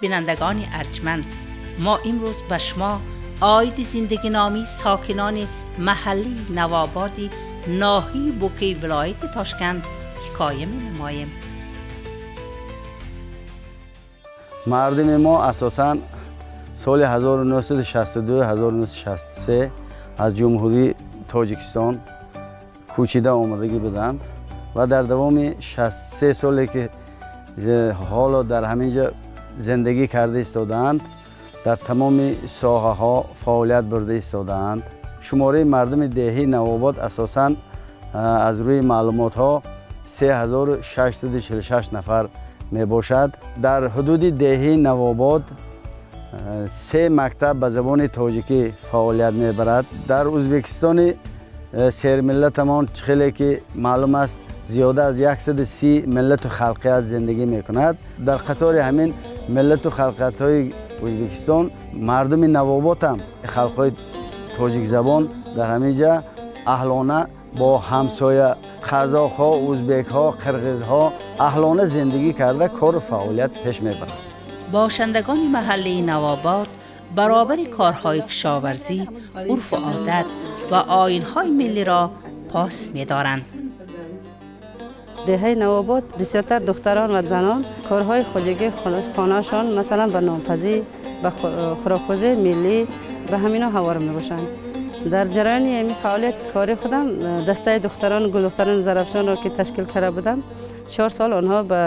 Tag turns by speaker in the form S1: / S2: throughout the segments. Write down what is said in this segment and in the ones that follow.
S1: Бинандагони арҷманд, мо имрӯз ба шумо оиди зиндагиноми сокинони маҳаллии Навободи ноҳияи Букаи вилояти Тошканд ҳикоя менамоем.
S2: Мардуми мо асосан соли 1962-1963 аз Ҷумҳурии Тоҷикистон кӯчида омадагӣ буданд ва дар давоми 63 соле ки ҳоло дар ҳамин ҷо зиндагӣ карда истодаанд, дар тамоми соҳаҳо фаъолият бурда истодаанд. Шумораи мардуми деҳаи Навобод асосан аз рӯи маълумотҳо 3646 нафар мебошад. Дар ҳудуди деҳаи Навобод се мактаб ба забони тоҷикӣ фаъолият мебарад. Дар Ӯзбекистони сермиллатамон хеле ки маълум аст, зиёда аз 130 миллату халқият зиндагӣ мекунад. Дар қатори ҳамин миллату халқиятҳои Ӯзбекистон мардуми Навобод ҳам халқҳои тоҷикзабон дар ҳамин ҷа аҳлона бо ҳамсоя қазоқҳо, ӯзбекҳо, қирғизҳо аҳлона зиндагӣ карда кору фаъолият пеш мебаранд.
S1: Бошандагони маҳаллаи Навобод баробари корҳои кишоварзӣ, урфу одат ва оинҳои миллиро пос медоранд.
S3: Деҳаи Навобод бисёртар духтарон ва занон корҳои хоҷагии хонаашон, масалан ба нонпазӣ, ба хӯрокпазии миллӣ, ба ҳамино ҳавор мебошанд. Дар ҷараёни ҳамин фаъолияти кори худам дастаи духтарон, гулдухтарони Зарафшонро ки ташкил карда будам, 4 сол онҳо ба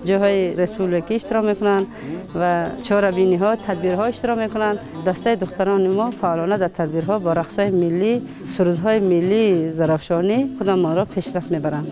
S3: ҷойҳои республикӣ иштирок мекунанд ва чорабиниҳо, тадбирҳо иштирок мекунанд. Дастаи духтарони мо фаъолона дар тадбирҳо бо рақсҳои миллӣ, сурудҳои миллии зарафшонӣ худамонро пешрафт мебаранд.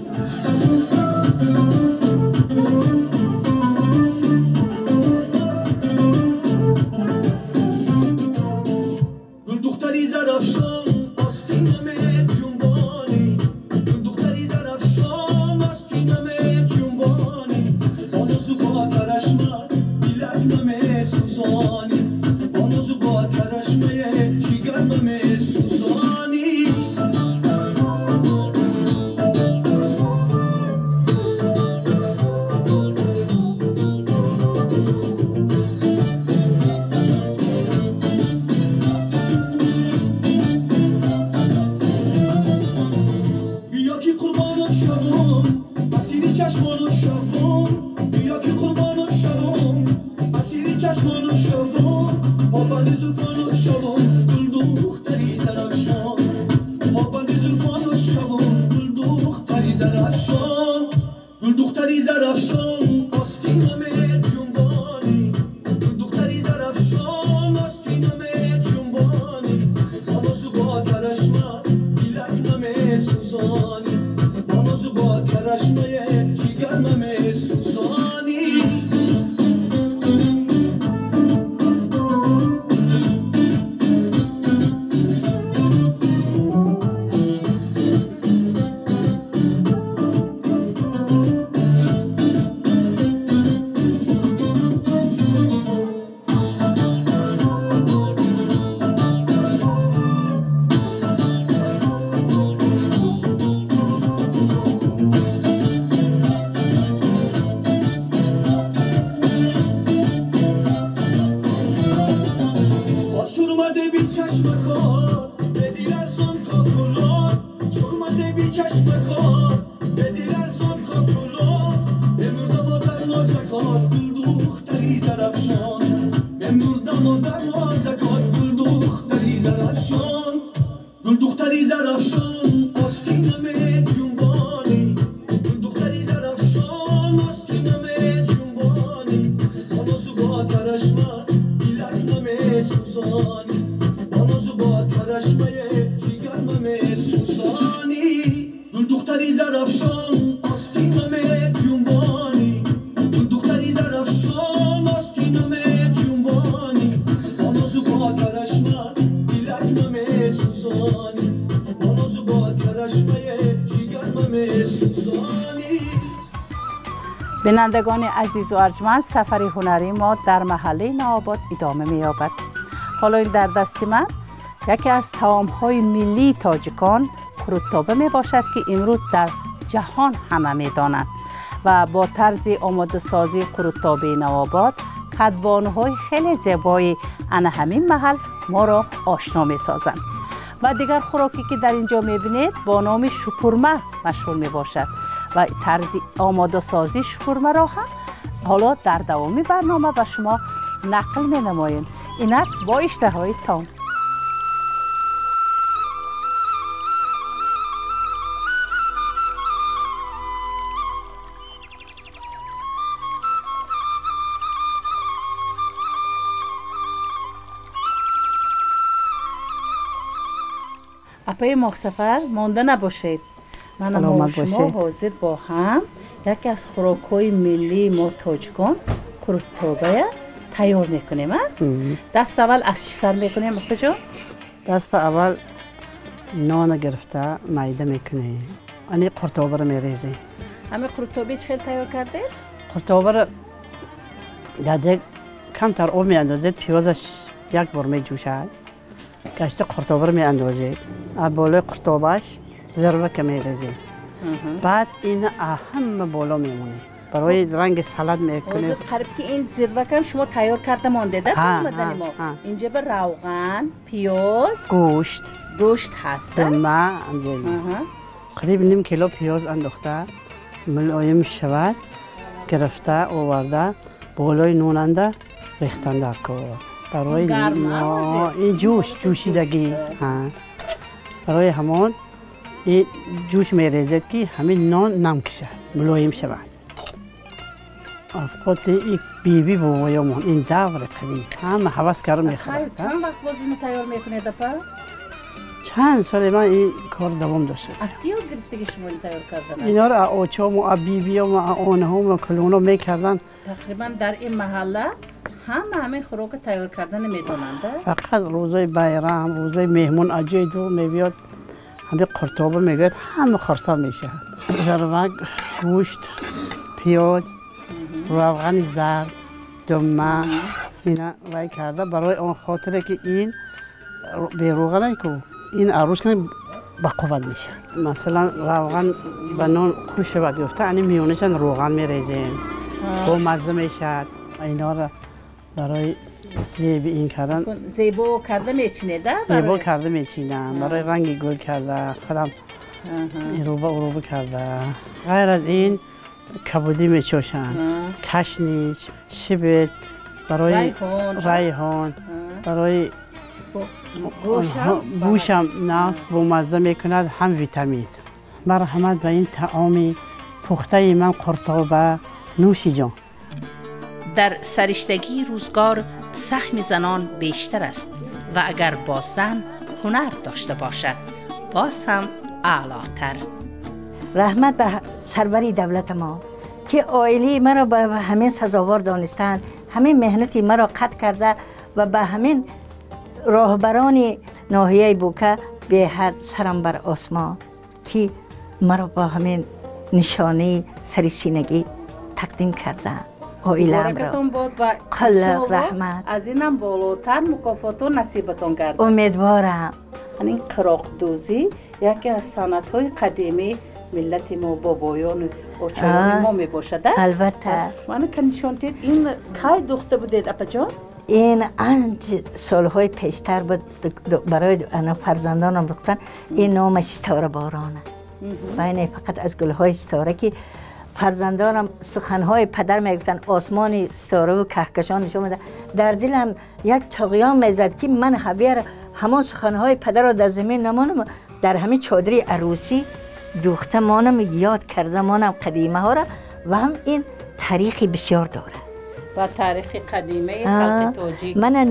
S1: Бинандагони азизу арҷманд, сафари ҳунарии мо дар маҳаллаи Навобод идома меёбад. Ҳоло ин дар дасти ман яке аз таомҳои миллии тоҷикон қуруттоба мебошад, ки имрӯз дар ҷаҳон ҳама медонанд ва бо тарзи омодасозии қуруттобаи Навобод кадбонуҳои хеле зебои ана ҳамин маҳал моро ошно месозанд. Ва дигар хӯроке ки дар инҷо мебинед бо номи шупурма машҳур мебошад ва тарзи омодасозии шупурмаро ҳам ҳоло дар давоми барнома ба шумо нақл менамоем. Инак бо иштиҳои том. Апаи Моҳсафар, монда набошед. Ман шумо ҳозир бо ҳам яке аз хӯрокҳои миллии мо тоҷикон қуруттобая тайёр мекунем. Даст аввал аз чӣ сар мекунем, апаҷон?
S3: Даст аввал нона гирифта майда мекунем. Ани қуртобаро мерезем.
S1: Ҳами қуруттобаи чӣ хел тайёр кардед?
S3: Қуртобаро дар дег камтар об меандозед, пиёзаш як бор меҷӯшад. Гашта қуртобаро меандозед. Аз болои қуртобааш зирвака мерезем. Баъд ин ҳама боло мемонем. Барои ранги салат мекунем.
S1: Ҳозир қариб ки ин зирвакам шумо тайёр карда мондед, омадани мо. Инҷа ба равған, пиёз, гӯшт ҳаст.
S3: Дума андозем. Қариб ним кило пиёз андохта, мулоим шавад, гирифта оварда, болои нонанда рехтан дар кор. Барои ин ҷӯш, ҷӯшидагӣ. Барои ҳамон ин ҷӯш мерезед ки ҳамин нон нам кашад, мулоим шавад. Авқоти ин биби бобоёмон ин даври қадим ҳама ҳавас карда мехӯрад.
S1: Чанд вақт боз ино тайёр мекунед, апа?
S3: Чанд соли ман ин кор давом дошт.
S1: Аз ки ёд гирифтаги шумо ин тайёр карданро?
S3: Инҳоро аз очому, аз бибиёму, аз онаҳому, калоно мекарданд.
S1: Тақрибан дар ин маҳалла ҳама ҳамин хӯрока тайёр карданро медонанд.
S3: Фақат рӯзои байрам, рӯзои меҳмон аз ҷои дур мебиёд, ҳамин қуртоба мегӯяд, ҳама хурсанд мешавад. Зирвак, гӯшт, пиёз, равғани зард, дума ина вай карда барои он хотире ки ин бероғане ку ин арӯз кунед ба қувват мешавад. Масалан равған ба нон хуш шавад ёфта, ани миёнашан равған мерезем, бо мазза мешавад. Инҳоро барои зеби ин кардан
S1: зебо карда мечинед?
S3: Зебо карда мечинам, барои ранги гул карда, худам ируба уруба карда. Ғайр аз ин кабудӣ мечошанд, кашнич, шибет, барои райҳон, барои гӯшам нафт бомазза мекунад, ҳам витамин. Марҳамат ба ин таоми пухтаи ман қуртоба нӯши ҷон.
S1: Дар сариштагии рӯзгор саҳми занон бештар аст ва агар бо зан ҳунар дошта бошад, боз ҳам аълотар.
S4: Раҳмат ба сарвари давлати мо ки оилаи маро ба ҳамин сазовор донистанд, ҳамин меҳнати маро қат карда ва ба ҳамин роҳбарони ноҳияи Бука беҳад сарам бар осмон ки маро бо ҳамин нишонаи сари синагӣ тақдим карданд.
S1: Баракатон бод ва
S4: иншоаллоҳ раҳмат.
S1: Аз инам болотар мукофотҳо насибатон гардад.
S4: Умедворам.
S1: Ин қироқдӯзӣ яке аз санъатҳои қадимии миллати мо, бобоёну очоёни мо мебошад.
S4: Албатта.
S1: Мана нишон диҳед, ин кай духта будед, апаҷон?
S4: Ин анҷ солҳои пештар буд, барои фарзандонам духтан. Ин номаш ситораборон аст. Ва ин фақат аз гулҳои ситора ки фарзандонам суханҳои падар мегуфтанд, осмони ситораву каҳкашон нишон медод. Дар дилам як туғён мезад ки ман ҳабияр ҳамон суханҳои падарро дар замин намонам, дар ҳамин чодири арӯсӣ духта монам, ёд карда монам қадимаҳоро ва ҳам ин таърихи бисёр дорад.
S1: Ва таърихи қадимаи халқи тоҷик.
S4: Мана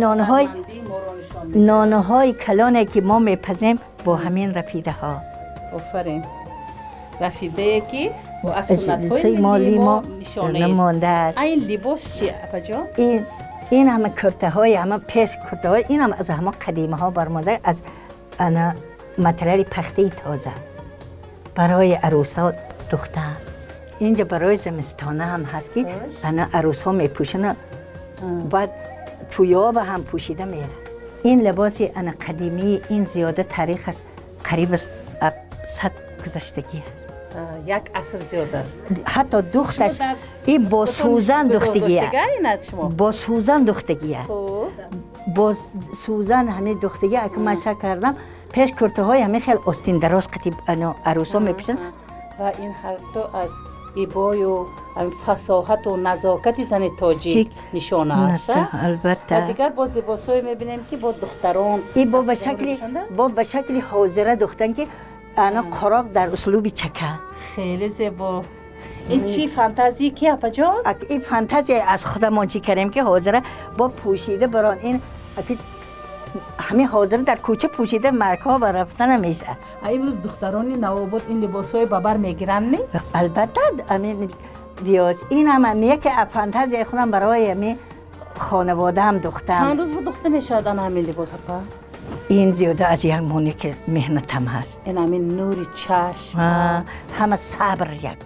S4: нонҳои калоне ки мо мепазем бо ҳамин рафидаҳо.
S1: Офарин. Рафидае ки аз суннатҳои миллии мо нишона аст. Ин либос чи, апаҷон?
S4: Ин ҳама куртаҳои ҳама пеш куртаҳои ин ҳам аз ҳама қадимаҳо бармонда, аз материали пахтаи тоза барои арӯсҳо духтан. Инҷа барои зимистона ҳам ҳаст ки ана арӯсҳо мепӯшанд, баъд тӯёба ҳам пӯшида мерад. Ин либоси ана қадимии ин зиёда таърих аст, қариб аз 100 гузаштагӣ аст.
S1: Як аср зиёд аст.
S4: Ҳатто духташ ин бо сӯзан духтагия. Бо сӯзан духтагия. Бо сӯзан ҳамин духтагия ака ман шак кардам пеш куртаҳои ҳамин хел остин дароз қати арӯсо мепӯшанд.
S1: Ва ин ҳарду аз ибою фасоҳату назокати зани тоҷик нишона аст.
S4: Албатта.
S1: Ва дигар боз либосҳое мебинем ки бо духтарон
S4: бо ба шакли ҳозира духтан ки ана қороқ дар услуби чака.
S1: Хеле зебо. Ин чӣ фантазия ки апаҷон?
S4: Ин фантазия аз худамон чӣ кардем ки ҳозира бо пӯшида барон ин ҳамин ҳозира дар кӯча пӯшида маркҳо ба рафта намешавад.
S1: Имрӯз духтарони Навобод ин либосҳои ба бар мегиранд, не?
S4: Албатта, ҳамин биёз. Ин ҳам яке аз фантазияи худам барои ҳамин хонаводаам духтам.
S1: Чанд рӯз бо духта мешавад ана ҳамин либос апа?
S4: Ин зиёда аз як моҳе ки меҳнатам ҳаст.
S1: Ин ҳамин нури чашм.
S4: Ҳама сабр як.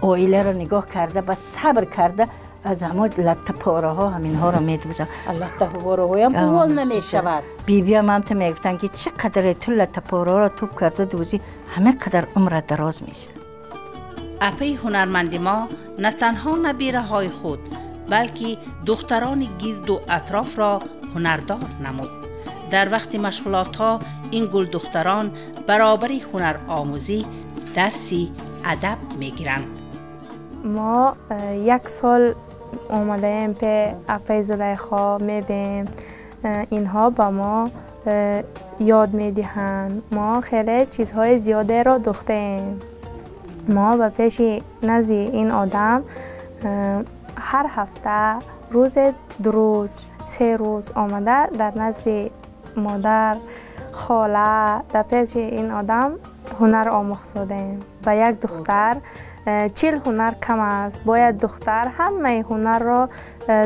S4: Оиларо нигоҳ карда ба сабр карда аз ҳамон латтапораҳо ҳаминҳоро медӯзам.
S1: Латтапораҳоям бувол намешавад.
S4: Бибиям ҳамта мегуфтанд ки чӣ қадаре ту латтапораҳоро туп карда дӯзӣ, ҳамин қадар умрат дароз мешавад.
S1: Апаи ҳунарманди мо на танҳо набираҳои худ, балки духтарони гирду атрофро ҳунардор намуд. Дар вақти машғулотҳо ин гулдухтарон баробари ҳунаромӯзӣ дарси адаб мегиранд.
S5: Мо як сол омадаем пе апаи Зулайхо мебинем. Инҳо ба мо ёд медиҳанд. Мо хеле чизҳои зиёдеро духтаем. Мо ба пеши назди ин одам ҳар ҳафта рӯзе ду рӯз, се рӯз омада дар назди модар, хола, дар пеши ин одам ҳунар омӯхтаем. Ба як духтар 40 ҳунар кам аст. Бояд духтар ҳамаи ҳунарро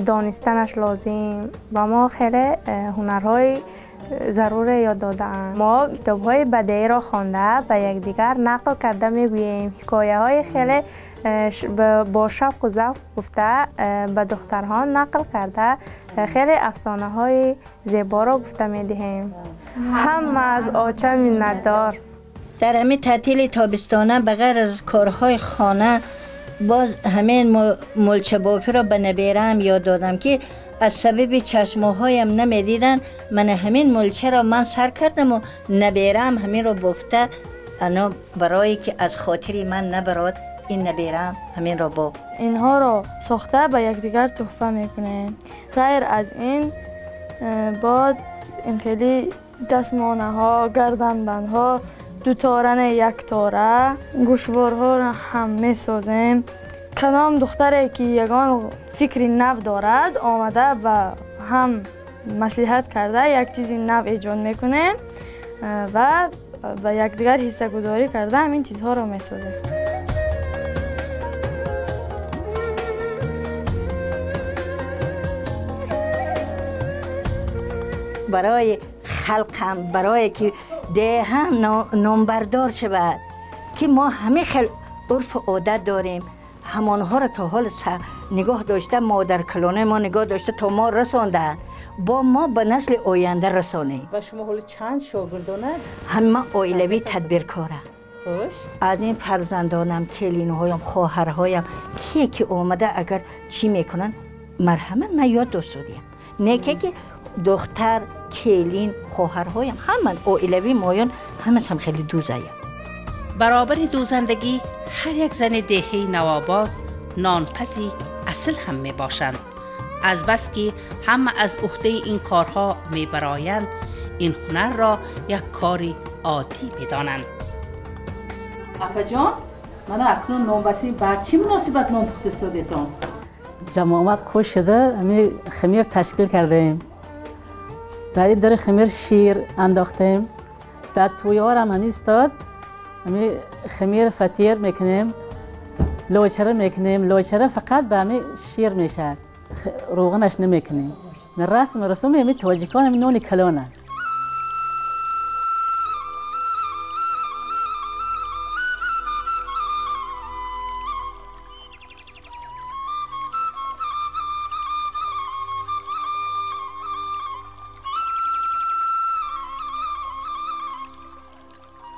S5: донистанаш лозим. Ба мо хеле ҳунарҳои заруре ёд додаанд. Мо китобҳои бадеиро хонда ба якдигар нақл карда мегӯем. Ҳикояҳои хеле бо шавқу завқ гуфта ба духтарҳо нақл карда хеле афсонаҳои зеборо гуфта медиҳем. Ҳама аз оча миннатдор.
S4: Дар ҳамин таътили тобистона ба ғайр аз корҳои хона боз ҳамин мулчабофиро ба набераам ёд додам ки аз сабаби чашмҳоям намедиданд. Ман ҳамин мулчаро ман сар кардаму набераам ҳаминро бофта ана барое ки аз хотири ман набарод ин набераам ҳаминро бофт.
S5: Инҳоро сохта ба якдигар туҳфа мекунем. Ғайр аз ин бод ин хеле дастмонаҳо, гарданбандҳо, дутора не яктора, гӯшворҳоро ҳам месозем. Кадом духтаре ки ягон фикри нав дорад омада ба ҳам маслиҳат карда як чизи нав эҷод мекунем ва ба якдигар ҳиссагузорӣ карда ҳамин чизҳоро месозем.
S4: Барои халқам, барое ки деҳам номбардор шавад ки мо ҳамин хел урфу одат дорем, ҳамонҳоро то ҳол нигоҳ дошта, модаркалонаи мо нигоҳ дошта то мо расондаанд, бо мо ба насли оянда расонем.
S1: Ва шумо ҳоло чанд шогирдонад?
S4: Ҳама оилавӣ тадбиркорам.
S1: Хуш.
S4: Аз ин фарзандонам, келинҳоям, хоҳарҳоям кие ки омада агар чӣ мекунанд, марҳамат ман ёд достодиям. Не ки духтар, келин, хоҳарҳоям ҳама оилавӣ моён ҳамашам хеле дӯзаям.
S1: Баробари дӯзандагӣ ҳар як зани деҳаи Навобод нонпази асл ҳам мебошанд. Азбаски ҳама аз уҳдаи ин корҳо мебароянд, ин ҳунарро як кори оддӣ медонанд. Апаҷон, мана акнун нонпазӣ ба чӣ муносибат нон пухта истодетон?
S3: Ҷамоат хуш шуда ҳамин хамир ташкил кардаем. Дар ин дари хамир шир андохтем. Дар тӯёрам ҳамин истод ҳамин хамир фатир мекунем, лочара мекунем. Лочара фақат ба ҳамин шир мешавад, равғанаш намекунем. Расм русуми ҳамин тоҷикон ҳамин нони калона.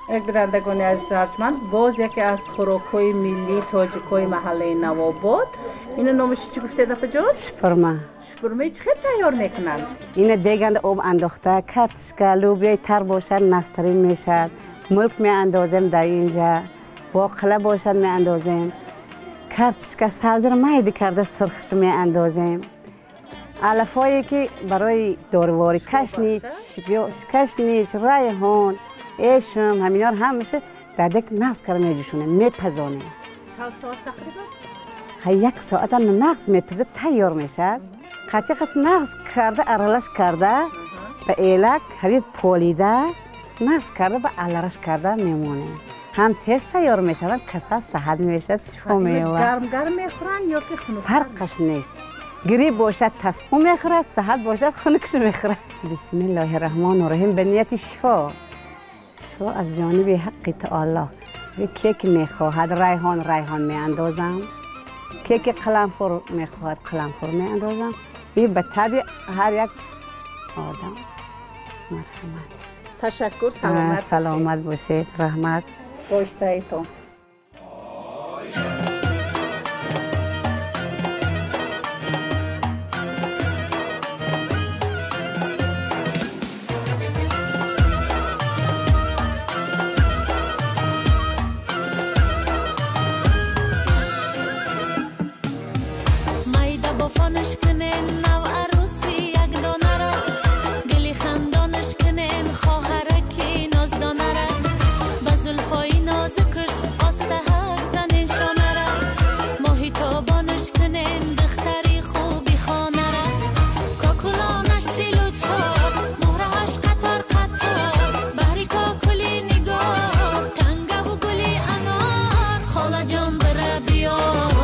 S1: Бинандагони азиз арҷманд, боз яке аз хӯрокҳои миллии тоҷикҳои маҳаллаи Навобод. Ино номаш чӣ гуфтед, апаҷон?
S3: Шупурма.
S1: Шупурмаи чӣ хел тайёр мекунанд?
S3: Ина деганда об андохта, картошка, лӯбиёи тар бошад, настарин мешавад. Мулк меандозем дар инҷа, боқила бошад меандозем. Картошка, сабзиро майда карда сурхш меандозем. Алафҳое ки барои дорувори кашнич, райҳон, эшум, ҳаминҳоро ҳамаша дар дек нағз карда меҷӯшонем, мепазонем.
S1: Чанд соат тақрибан?
S3: Як соата нағз мепазад, тайёр мешавад. Қатиқат нағз карда, аралаш карда, ба элак ҳави полида, нағз карда, ба алараш карда мемонем. Ҳам тез тайёр мешавад, ҳам касал саҳат мешавад, шифо меёбад.
S1: Гарм-гарм мехӯранд ё ки хунук?
S3: Фарқаш нест. Грипп бошад тасбу мехӯрад, саҳат бошад хунукш мехӯрад. Бисмиллоҳи раҳмони раҳим, ба нияти шифо. Шифо аз ҷониби ҳаққи таоло. Ке ки мехоҳад райҳон, райҳон меандозам. Ке ки қаламфур мехоҳад, қаламфур меандозам. Ин ба табъи ҳар як одам. Марҳамат.
S1: Ташаккур, саломат бошед.
S3: Саломат бошед, раҳмат.
S1: Бо иштиҳоятон.
S6: Нигор, тангаву гули анор, холаҷон бира биёр.